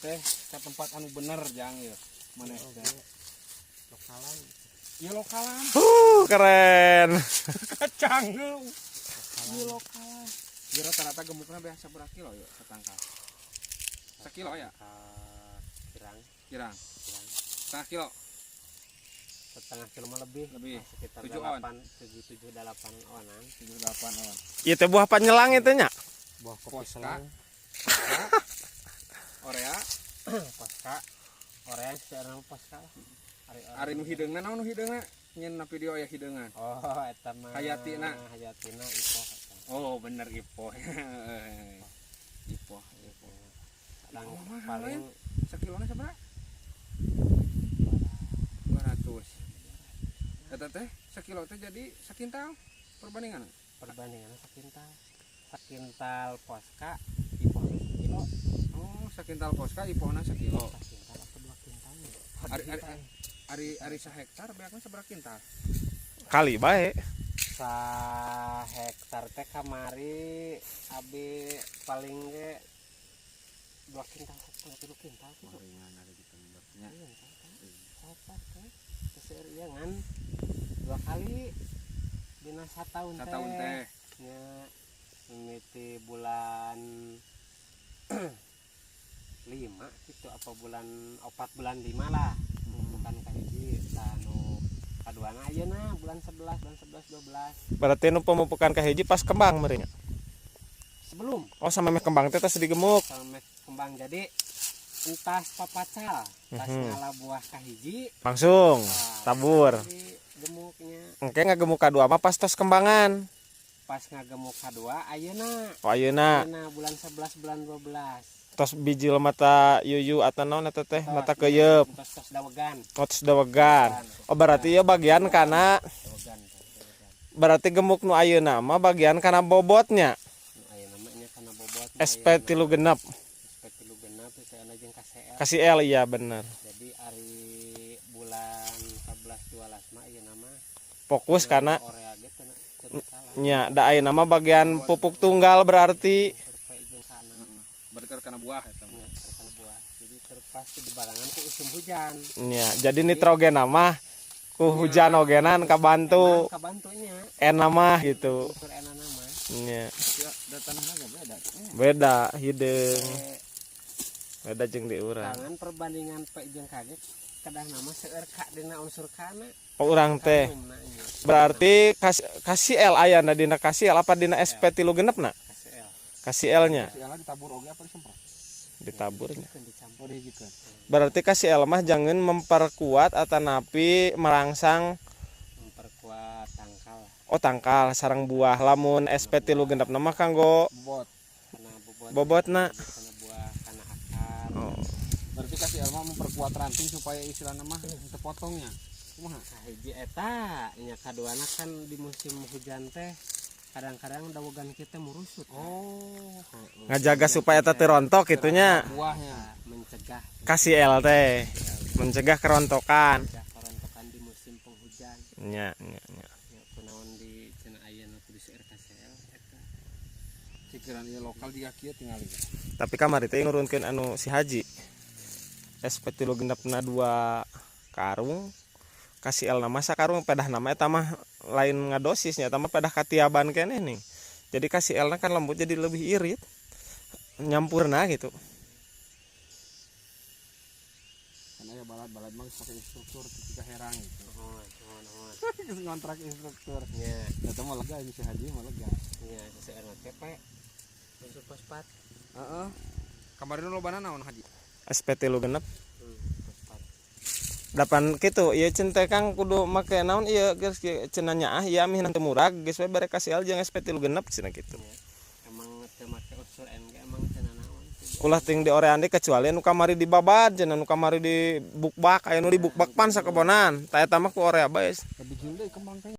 teh ka tempat anu bener jang ieu. Maneh teh. Lokalan. Ieu lokalan. Keren. Kacang. Ieu lokalan. Ieu rata-rata gemukna beas sabaraha kilo yeuh satangkal? Sakilo ya? Kirang. Kirang. Kirang. Setengah kilo. Setengah kilo mah lebih. Lebih. Nah, sekitar 7 on. 8, 7, 7, 8 onan. 7 8 on. Ieu teh buah panyelang itu nya. Buah kopi Posca. Selang. Orea. Posca. Orea sekarang posca lah. Ari, Ari nu hideungna naon nu hideungna? Nyen na video aya hideungan. Oh, eta mah Hayatina. Hayatina ipoh eta. Oh, bener ipoh. Ipoh, ipoh. Kadang Ipoh mahal, paling sakilona sabaraha? 200. Eta teh sakilo teh jadi sakintal perbandingan. Perbandingannya sakintal. Sakintal posca, ipoh kilo. Oh, sakintal posca ipohna sakilo. Sakintal atau 2 kintal ya? Ari ari ari ari sahektar beakna sabaraha kintal? Kali bae. Sa hektar teh kamari abi paling ge 2 kintal setengah, 3 kintal gitu. Ringan ari gitu nya. Iya, hektar teh seueur ieu ngan dua kali dina sataun teh. Sataun teh. Nya, mimiti bulan 5 gitu apa bulan 4, bulan 5 lah bukan kahiji. Tah, nu kaduana ayeuna bulan 11, bulan 11, 12. Berarti nu pemupukan kahiji pas kembang meureun nya. Sebelum. Oh, sama meh kembang teh tos digemuk. Sama kembang, jadi entas papacal tas ngala buah kahiji. Langsung Nah, tabur. Jadi gemuknya. Engke ngagemuk kadua mah pas tos kembangan. Pas ngagemuk kadua ayeuna. Oh, ayeuna. Ayeuna bulan 11, bulan 12. Tos bijil mata yuyu atau naon eta teh, Tos, mata keyeup. Tos, tos dawegan. Oh, tos dawegan. Oh, berarti ya bagian kana Dawegan teh, dawegan. Berarti gemuk nu ayeuna mah bagian kana bobotnya. Nu ayeuna mah nya kana bobot. SP 36. SP 36 saya jeung KCL. KCL, iya bener. Jadi ari bulan 11, 12 mah ayeuna mah fokus karena orea ge teu teu masalah. Nya da ayeuna mah bagian pupuk tunggal berarti. Unsur P jeung K na. Berarti karena buah eta mah. Nya, karena buah. Jadi terpas dibarengan ku musim hujan. Nya, jadi nitrogen mah ku hujan ogenan kabantu. Emang kabantunya. N mah gitu. Unsur N mah. Nya. Ya, da tanahna ge beda. Beda hideung. Eh, beda jeung di urang. Tangan perbandingan P jeung K ge kedah nama seueur K dina unsur K na. Oh, urang teh. Kaliumna nya. Berarti kasih L ayana dina kasih L apa dina SP 36 na? KCL. Kasih L nya. Si L ditabur oge apa disemprot? Ditaburnya. Kan dicampur. Oh, dihijikeun. Berarti kasih L mah jangan memperkuat atau napi merangsang. Memperkuat tangkal. Oh, tangkal sarang buah. Lamun SP 36 mah kanggo Bobot. Karena bobot. Bobotna. Karena buah, karena akar. Oh. Berarti kasih L mah memperkuat ranting supaya istilahna mah teu potongnya. Kumaha? Kahiji eta nya, kaduana kan di musim hujan teh kadang-kadang dawegan kita murusut. Oh, Ngajaga supaya eta teu rontok gitunya. Buahnya. Mencegah. Kasih L teh mencegah kerontokan. Mencegah kerontokan di musim penghujan. Nya nya nya. Ya, kunaon di cenah ayeuna kudu seueur KCL eta. Pikiran ieu lokal jiga kieu tinggal ieu. Tapi kamari teh nurunkeun anu si Haji SP 36 na 2 karung, kasih L nama sakarung. Pedah nama eta mah lain ngadosisnya, eta mah pedah katiaban keneh nih. Jadi kasih L na kan lembut, jadi lebih irit nyampurna gitu. Kan aya balad-balad mah geus pake instruktur ketika herang gitu. Nuhun, nuhun, nuhun. Geus ngontrak instruktur. Nya. Eta mah lega ini si Haji mah lega. Nya, seueur teh P unsur fosfat. Heeh. Kemarin lobana naon, Haji? SP 36. Fosfat. Dapan gitu ieu cen teh Kang kudu make naon ieu geus cenah nyaah ieu amih nanti murag geus we bare kasih L jeung SP 36 cenah gitu. Nya. Emang teu make unsur N ge emang teu nanaon. Ulah ting di orean deui, kecuali nu kamari di babad cenah, nu kamari di bukbak, aya nu di bukbak pan sakebonan tah eta mah ku orea bae. Lebih deui kembang teh.